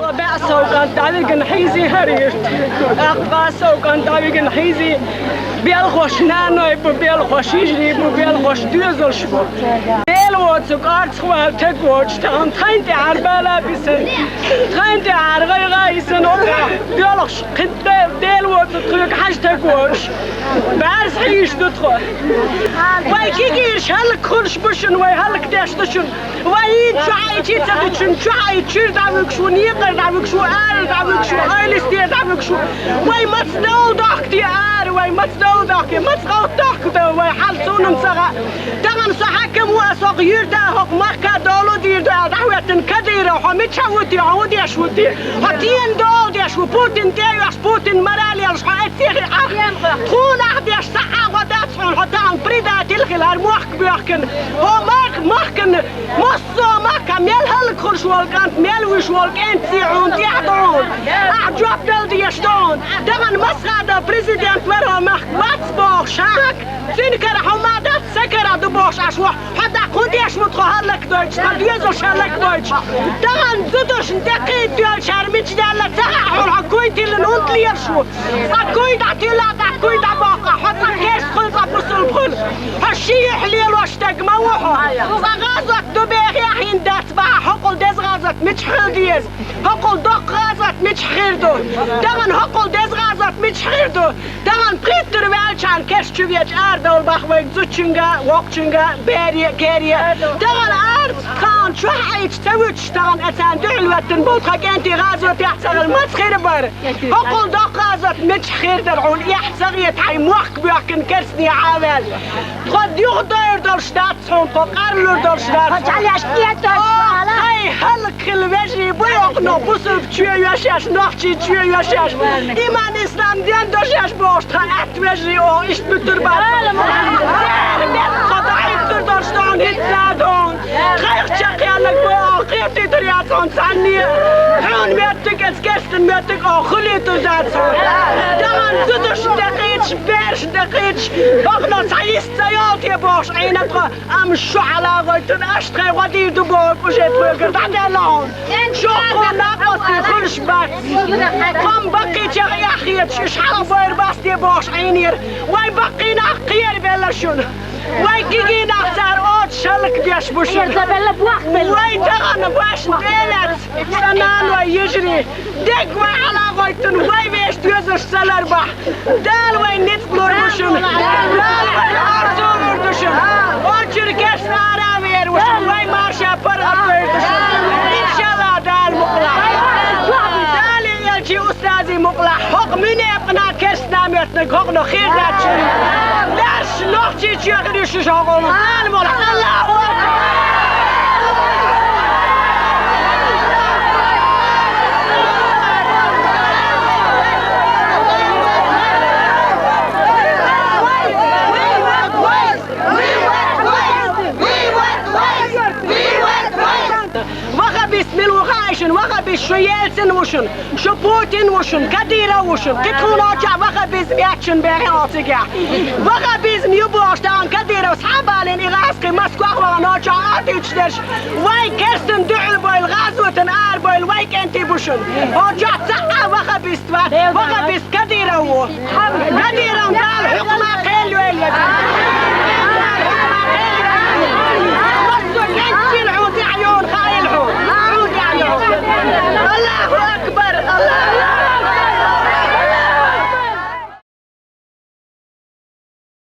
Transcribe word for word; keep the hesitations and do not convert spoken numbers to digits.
БӀе сов кӀант дӀавигна хьийзий хӀара юрт. ТӀаккха бӀе сов кӀант дӀавигна хьийзий. Белхош наной бу, белхош йижарий бу, белхош доьзалш бу. Дела воцург орцах вала таг воцуш, тахана тхайна тӀехьара бала бисина, тхайна тӀехьара гӀайгӀа йисина, оцу доьлхуш кхин Дела воцург тхоьга хьажа таг воцуш. БӀаьрса хьийзаш ду тхо. Вай кегийраш хӀаллакьхуьлуш бу шуна, вай хӀаллакдеш ду шуна. Вай ийца чу хьаийча ца ду шуна, чу хьаийча чуьра дӀавуьгуш ву, некъара дӀавуьгуш ву, ара дӀавуьгуш ву, ойлистера дӀавуьгуш ву. Вай маца довла дохку те ара, вай маца довла дохку, маца гӀовттадохку вай хьал цунна ца хаьа. Тахана со хьаькам ву, ас хӀокху юьрта, хӀокху махка дола дийр ду аьлла дӀахӀоьттина Кадыров, хьо мичахь ву те, хьо хӀун деш ву те? Хьо тенан дола деш ву, Путин тӀе а веш, Путин мораль елаш, хьо эццехь а тхуна ах деш, цхьа а гӀо дац хьуна, хьо тахана предатель хила, хӀара мохк боьхкина. ХӀо мах-, махкана Массо а махкахь мел хӀаллакьхуьлуш волу кӀант, мел вуьш волу кӀентий хьуна тӀехь ду хьуна. Ахь жоп дала дезаш ду хьуна. Тахана Масхадов президент вара хьо махка вац бохуш, хӀакъ, цуьнан кара хьо ма дац, сан кара ду бохуш Ӏаш ву. Хьо дӀа кху деш ву тхо хӀаллакдойтуш, тхан доьзалш хӀаллакдойтуш. Тахана зудашна тӀекхийда доьлчара мича даьлла ца хаьа хьуна, хьо куй тиллина хӀунда лелаш ву? Цкъа куй дӀатилла, тӀаккха куй дӀабоккху, хьо цкъа керста хуьлу, цкъа бусулба хуьлу. Хьо ши юьхь лелош стаг ма ву хьо. Цкъа гӀазот ду бехе а хӀинца дац бахьа, хӀокхул деза гӀазот мича хила деза? ХӀокхул доккха гӀазот мича хир ду? Тахана хӀокхул деза гӀазот мича хир ду? Тахана пхийттара ваьллачарна керс чу веча арадовла бахьа вайга зудчуьнга, воккхачуьнга, бере а, кере а. Тахана ара тхан чохь Ӏийча ца вуьтуш, тахана а царна дуьхьал веттина болу тхан кӀентий гӀазотехь ца хила маца хир бара? ХӀокхул доккха гӀазот мича хир дара хьуна, эхь ца гӀета хьайн мохк боьхкина керстне Ӏа а ваьлла. Тхо юхадойр долуш дац хьуна, тхо къарлур долуш дац. Тхо чӀалеш кхеташ вала. Хьайн хӀаллакьхилла вежарий буй окхунах, бусулба чоь йоьшеш, нохчий чоь йоьшеш, иман, ислам, ден дожеш бохуш, тхан атта вежарий оха иштта буьтур бац. Церан метта тхо дӀахӀуьттур долуш ду хьуна, хӀинца а ду хьуна. Тхайх чекхъяьлларг бу оха кхетийтур яц хьуна цхьанне. Хьуна меттиг, эцу керстан меттиг оха хуьлуьйтур дац хьуна. Тахана зудашна тӀекхийдаш, берашна тӀекхийдаш, бакъ но цхьа йист ца йолу те бохуш Ӏийна тхо, амма шу хьалагӀойтур, аша тхайн гӀо дийр ду бохург уже тхоьгара дӀадаьлла хьуна. Шу хьуна накъостий хуьлуш бац. Тхо-м баккхийчех эхь хеташ, уьш хьалха бойр бац те бохуш Ӏийнера. Вай баккхий нах кхерабелла шуна. Вай кегий нах цара оцу шаллак деш бу шуна. Вай тахана башна тӀе а лаьцна, сан наной, йижарий, дегга вай хьалагӀойтуна, вай вешан доьзалш ца ларбахь, Дала вайн ницкъ лур бу шуна. Дала вайн орцо лур ду шуна. Очуьра керста ара а вер ву шуна, вай марша паргӀат вер ду шуна. Иншалла, Дала мукъалахь. Дала элчий, устазий мукъалахь. ХӀокху муьнепкъана керстна моьттинарг хӀокхунах хир дац шуна. Лаьрш нохчий чоь хир ю шу хӀокхунах. Дала мукъалахь. Аллаху акбар! Вахабист мила ву хаьий шуна? Вахабист шу Ельцин ву шуна, шу Путин ву шуна, Кадыров ву шуна. Кхин тхуна оцу чохь вахабизм яц шуна бехе оцигехь. Вахабизм ю бохуш тахана Кадыров схьабалийна и гӀазкхий Москвах вахана оцу чохь а дуьйцуш дерш. Вай керстан дуьхьал бойла, гӀазотан ара бойла, вай кӀентий бу шуна. Оцу чохь цхьа а вахабист вац, вахабист Кадыров ву. Кадыровн Дала хьукма кхел йойла.